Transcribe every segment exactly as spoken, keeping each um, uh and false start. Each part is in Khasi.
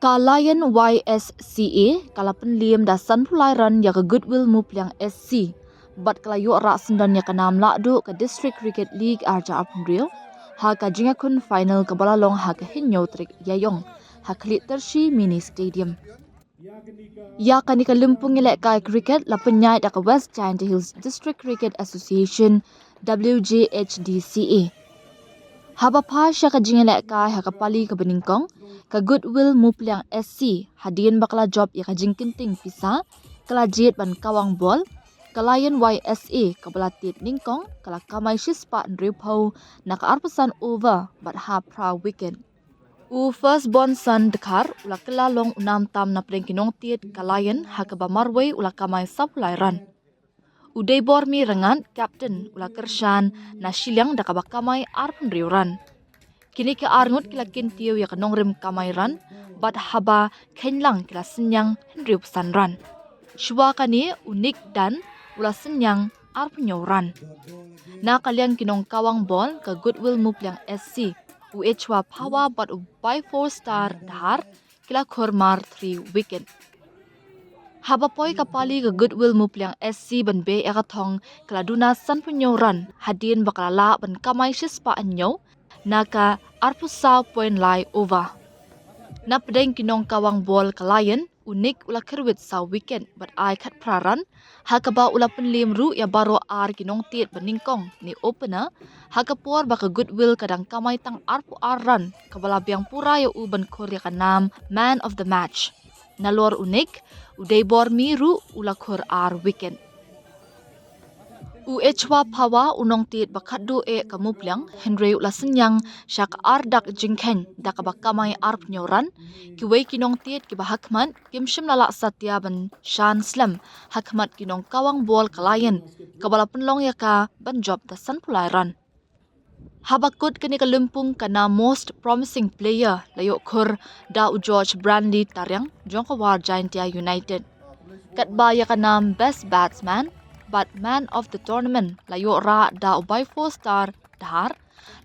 Ka Lion Y S C A ka la pynliem da sanphew lai run ïa ka Goodwill Mupliang S C bad ka la ïoh rah syndon ïa ka nam lahduh ka District Cricket League arja arphew hynriew ha ka jingïakhun final kaba la long ha ka hynñiew tarik Ïaïong ha Khlieh Tyrshi Mini Stadium. Ïa kane ka lympung ïalehkai cricket la pynïaid da ka West Jaintia Hills District Cricket Association, W J H D C A. Haba phai sha ka jingïalehkai ha ka pali kaba nyngkong, ka Goodwill Mupliang S C, hadien ba ka la jop ïa ka jingkynting pisa, ka la jied ban kawang bol, ka Lion Y S A kaba la tied nyngkong ka la kamai shispah hynriewphew na ka arphew san over bad hap phra wicket. U Firstborn Son Dkhar u la kylla long u nam tam na pdeng ki nongtied ka Lion ha kaba marwei u la kamai sawphew lai run. U Deibormi Rangad, captain, u la kyrshan na shiliang da kaba kamai arphew hynriew run. Kine ki arngut ki la kyntiew ïa ka nongrim kamai run bad haba kheiñ lang ki la synñiang hynriewphew san run. Shuwa kane u Nick Dan u la synñiang arphew hynñiew run. Na ka liang ki nongkawang bol ka Goodwill Mupliang S C, u Echwa Phawa bad u Baifour Star Dhar ki la khur mar three wicket. Haba poi ka pali ka Goodwill Mupliang S C ban beh ïa ka thong ka la duna sanphew hynñiew run hadien ba ka la lah ban kamai shispah hynñiew na ka arphew saw point lai over. Na pdeng ki nongkawang bol ka Lion, u Nick u la kyrwit saw wicket bad ai khatphra run, ha kaba u la pynliem ruh ïa baroh ar ki nongtied ba nyngkong ne opener, ha ka por ba ka Goodwill ka dang kamai tang arphew ar run, kaba la biang pura ïa u ban khur ïa ka nam man of the match. Nalor u Nick, u Deibormi ruh u la khur ar wicket. U Echwa Phawa u nongtied ba khatduh eh ka Mupliang, hynrei u la synñiang sha ka ar dak jingkheiñ da kaba kamai arphew hynñiew run. Kiwei ki nongtied kiba hakhmat kim shym la lah satia ban shan slem hakhmat ki nongkawang bol ka Lion, kaba la pynlong ïa ka ban jop da sanphew lai run. Haba kut kane ka lympung ka nam Most Promising Player la ïoh khur da u George Branley Tariang jong ka War Jaintia United. Katba ïa ka nam Best Batsman bad Man of the Tournament la ïoh rah da u Baifour Star Dhar,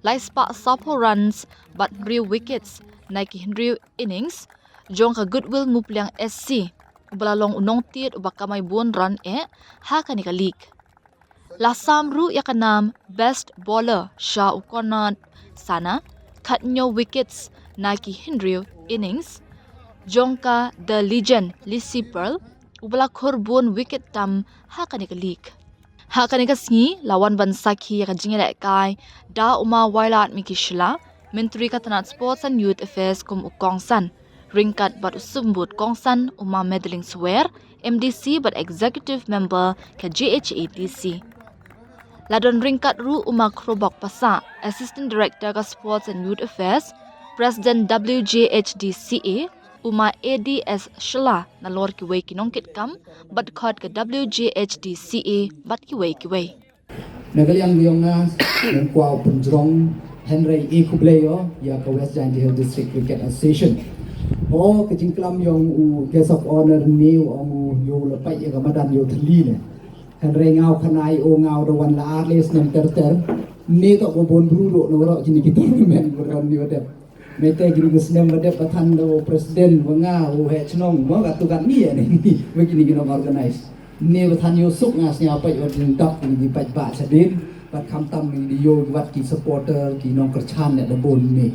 lai spah sawphew runs bad hynriew wickets na ki hynriew innings jong ka Goodwill Mupliang S C, uba la long u nongtied uba kamai bun run eh ha kane ka league. La sam ruh ïa ka nam Best Bowler sha u Conrad Sangma, khathynñiew wickets na ki hynriew innings jong ka The Legend Lissy Pearl, uba la khur bun wicket tam ha kane ka league. Ha kane ka sngi la wan ban sakhi ïa ka jingïalehkai da u ma Wailadmiki Shylla, Myntri ka tnat Sports and Youth Affairs kum u kongsan, ryngkat bad u symbud kongsan u ma Madeline Swer, M D C bad Executive Member ka J H A D C. La don ryngkat ruh u ma Khrobok Passah, Assistant Director ka Sports and Youth Affairs, President W J H D C A, u ma A D S Shylla, nalor kiwei ki nongkitkam bad khot ka W J H D C A bad kiwei kiwei. Na ka liang jong nga, nga kwah pynjrong hynrei e khublei ïa ka West Jaintia Hills District Cricket Association. O, ka jingklam jong u Guest of Honour ne u ong u ïoh la peit ïa ka madan ïoh thylli ne. Hynrei nga u khanai o nga u da wan la ar le snem ter ter. Ne to ko bun bru do no ro jini ki tournament ko ran ïoh dep. Mynta kine ki snem ba dep ba than da u president ba nga u heh chnong ba katto katne ïa ne. Ba kine ki nong organize. Ne ba than ïoh suk nga sñiaw peit wat jingdap kine ki paidbah shadien. Bad khamtam kine ki ïoh wat ki supporter ki nongkyrchan ne da bun ne.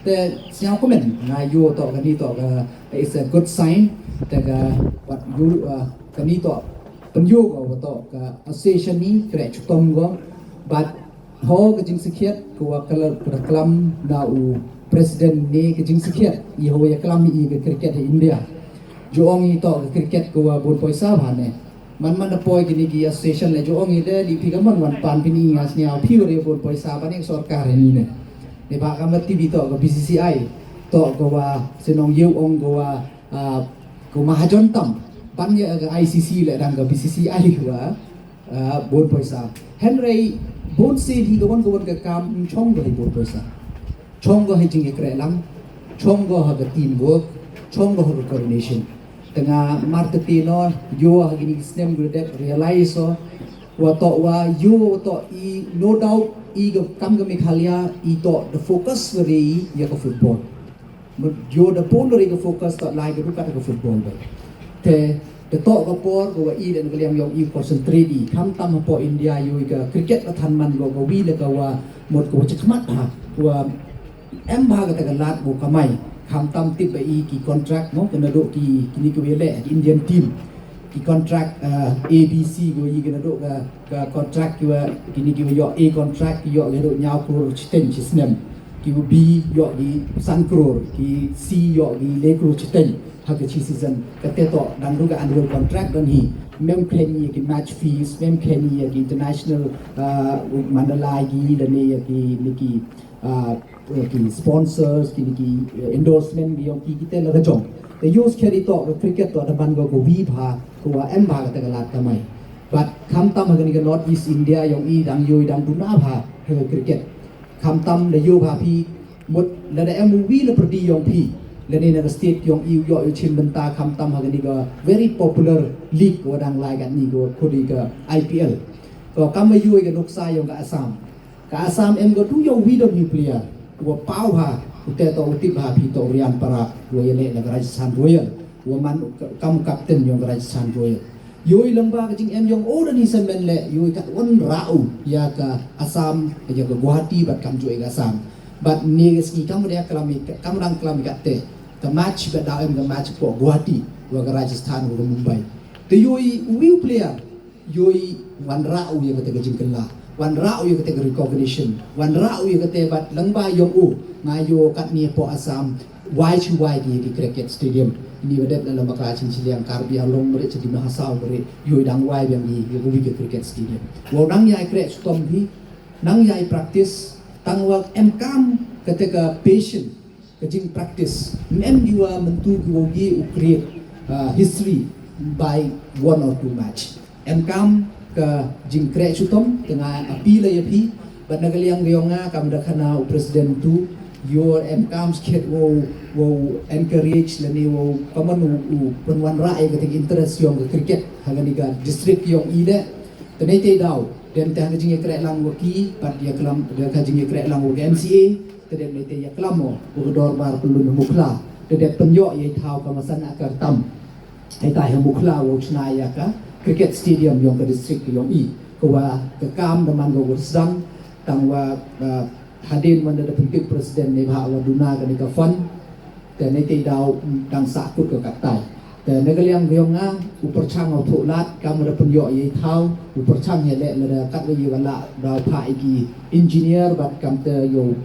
Te sñiaw kmen nga ïoh to kane to ka, it's a good sign. Te ka wat ïoh, uh, kane to pynïoh ko to ka association ne kre chutom ko. Bad Ho ka jingsakhiat ka wa kala klam na u president ne ka jingsakhiat i ho ya klam i ka cricket ha India. Ju ong i to ka cricket ka wa bun poisa bha ne. Man man da poi kini ki association le ju ong i de li phi ka man wan pan pini nga sñiaw phi wa re bun poisa bha ne sorkar ni ne. Ne ba ka mat T V to ka B C C I to ka wa senong yeu ong ka wa, ah, ka mahajon tam ban ya ka I C C le dang ka B C C I ka wa. Ah, bun poisa. Hynrei bun sien hi ka wan ka wan ka kam chong ka hi bun poisa. Chong ka hi jingïakren lang, chong ka ha ka teamwork, chong ka ha ka coordination. Te nga mar te te no, yo ha kini ki snem gu dep realize o, wa to wa yo to i no doubt i ka kam ka Meghalaya i to the focus ka re i ya ka football. Mut ïoh da bun ruh ka focus toh lai ka dei ka football ba. Te da toh ka por ka wa i da ka liang yong i concentrate i. Khamtam hapoh India ïoh i ka cricket ka than man ka wa wi la ka wa mut ka wa chakmat ha. Ka wa em bha kata ka lad ba u kamai. Khamtam tip ba i ki contract mo, ka naduh ki, kini ki wa leh ki Indian team. Ki contract, uh, A B C ko i ka naduh ka, ka contract ki wa, kini ki wa ïoh A contract ki ïoh ka naduh hynñiew klur shiteng shi snem. Ki wa B ïoh ki san klur, ki C ïoh ki le klur shiteng. Ha ka shi season, kata toh dang ruh ka annual contract don hi. Mem kren ïa ki match fees, mem kren ïa ki international, uh, mandalai ki, lane ïa ki, ni ki, uh, ki sponsors, ki, ki, uh, endorsement, ki yong ki, kita la ka jong. Te ïoh skhem i toh ka cricket toh da ban ko ka wi bha, ka wa em bha kata ka lad kamai. But khamtam ha kani ka North East India yong i dang ïoh i dang duna bha ha ka cricket. Khamtam da ïoh bha phi mut lada em u wi la pyrdi yong phi. Lane na ka state yong i u ïoh i u chim bynta khamtam ha kani ka very popular league ka wa dang lai katni ka wa khot i ka I P L. Ka kam ïoh i ka nuksa yong ka Assam. Ka Assam em ka tu ïa u wi dom u player. Wa paw ha, u te to u tip ha phi to u Rian Parag, wa ïa leh na ka Rajasthan Royal. Wa man u ka-, kam captain yong ka Rajasthan Royal. Ïoh i lamba ka jingem yong u da ni semen leh, ïoh i kat wan rau ïa ka Assam, ïa ka Guwahati bad kam ju ïa ka Assam. Bad ni ka sngi kam ria klam i, kam rang klam i kat te. Ka match bad da em ka match ko Guwahati, wa ka Rajasthan, wa ka Mumbai. Te ïoh i u wi u player. Ïoh i wanrah u ïa kata ka jingkylla, wanrah u ïa kata ka recognition, wanrah u ïa kata bad lyngba ïong u nga ïoh katni hapoh Assam, wai shu wai ki ïa ki cricket stadium. Ini wa dep na lama ka chin chiliang Karbi Anglong mare cha Dima Hasao mare ïoh i dang wai biang ki ïa ka wi ka cricket stadium. Wa nang ïa i kreh chutom hi, nang ïa i practice, tang wa em kam kata ka patient. Ka jing practice. Mem ki wa myntu ki wa u create, uh, history by one or two match. Em kam ka jing kreh chutom, te nga appeal ïa phi, bad na ka liang ka yong nga, kam da khana u president tu, ïoh em kam skhet wa u, wa u encourage lane wa u, kaman u, u pynwanrah ïa ka ting interest yong ka cricket, ha kani ka district yong i leh, te nei te daw, dem te ha ka jing ïa kreh lang wa ki, bad ïa klam, da ka jing ïa kreh lang wa ka M C A, Te dep lei te ïa klam mo, u ka dorbar pynlun ha Mukhla. Te dep pynïoh ïa i thaw ka masan akar tam. Ïa i tai ha Mukhla u chna ïa ka cricket stadium yong ka district yong i. Ka wa ka kam da man ka wa sdang, tang wa, uh, hadien wa da pyntip president ne bha wa duna ka ni ka fund. Te nei te daw dang sah kut ka kattai. Te na ka liang ka yong nga, u pyrchang u thuh lad, kam da pynïoh ïa i thaw, u pyrchang ïa leh lada kat wa ïa wa lah, da phah ïa ki engineer, bad kam te ïoh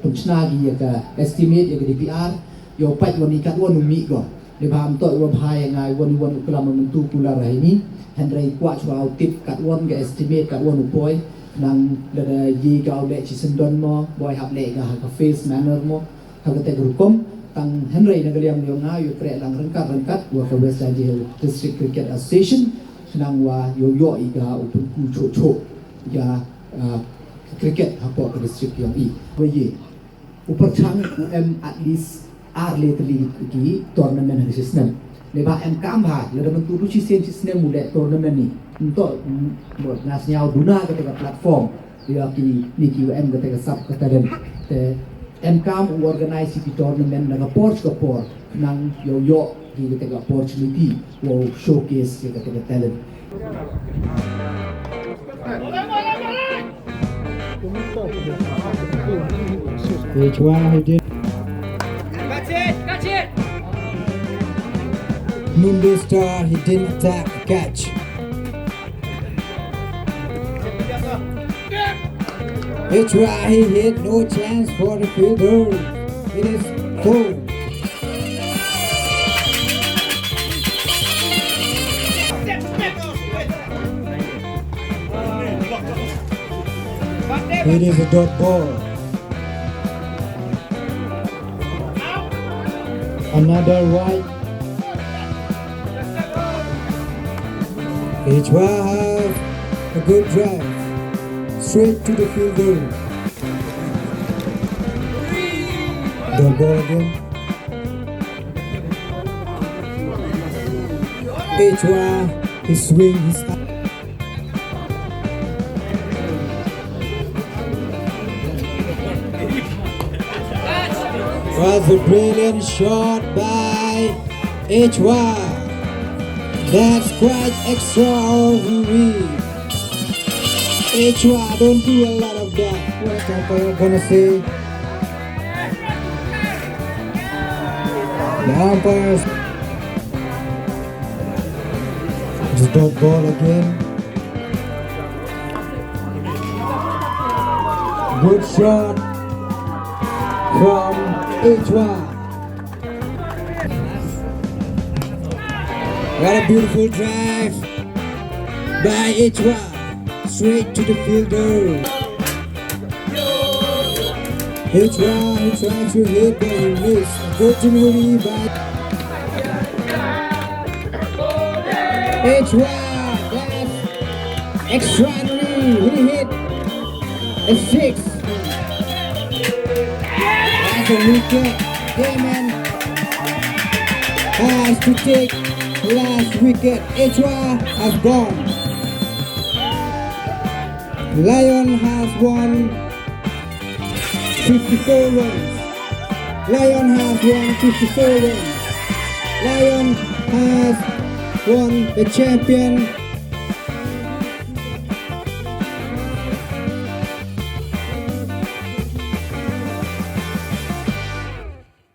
pynchna ki ïa ka estimate, ïa ka D P R, ïoh pait wa ni kat wa nu mih ko. Ni bha am toh wa bha ïa nga, wa ni wa nu klam myntu kular ha ini, hynrei kwah chwa u tip kat wa ka estimate, kat wa nu poi, nang lada ïa ka u leh chi syndon mo, boi hap leh ka ha ka phase manner mo, Ha kata ka rukom, tang hynrei na ka liang yong nga, ïa kreh lang ryngkat ryngkat, wa ka West Jaintia Hills District Cricket Association, khnang wa ïoh ïoh i ka u pynku choh choh, ïa, ah, cricket hapoh ka district yong i. Wa ye, u pyrchang u em at least ar le tylli ki tournament ha ka shi snem. Leba em kam ha, lada myntu du shi sien shi snem u leh tournament ni. Nto, mm, nga sngew duna kata ka platform. Ïa ki, ni ki wa em kata ka sap ka talent. Te em kam u organize ki tournament na ka por sha ka por, nang ïoh ïoh ki kata ka opportunity wa u showcase ïa kata ka talent. Which one he did. That's it, that's it. Nunde Star, he didn't attack, catch. It's right, he hit, no chance for the fielder. It is four. It is a dot ball. Another wide. H Y have a good drive. Straight to the fielder. The ball again. H Y, he swing his Was a brilliant shot by H Y. That's quite extraordinary. H Y don't do a lot of that. What am I gonna say? The umpires just dot ball again. Good shot from H Y. What a beautiful drive by H Y. Straight to the fielder. H Y, he tried to hit, but he missed. Good delivery by H Y. That's extraordinary. He hit a six. That's a wicket. Damon has to take last wicket. H Y has gone. Lion has won fifty-four runs. Lion has won fifty-four runs. Lion has won the champion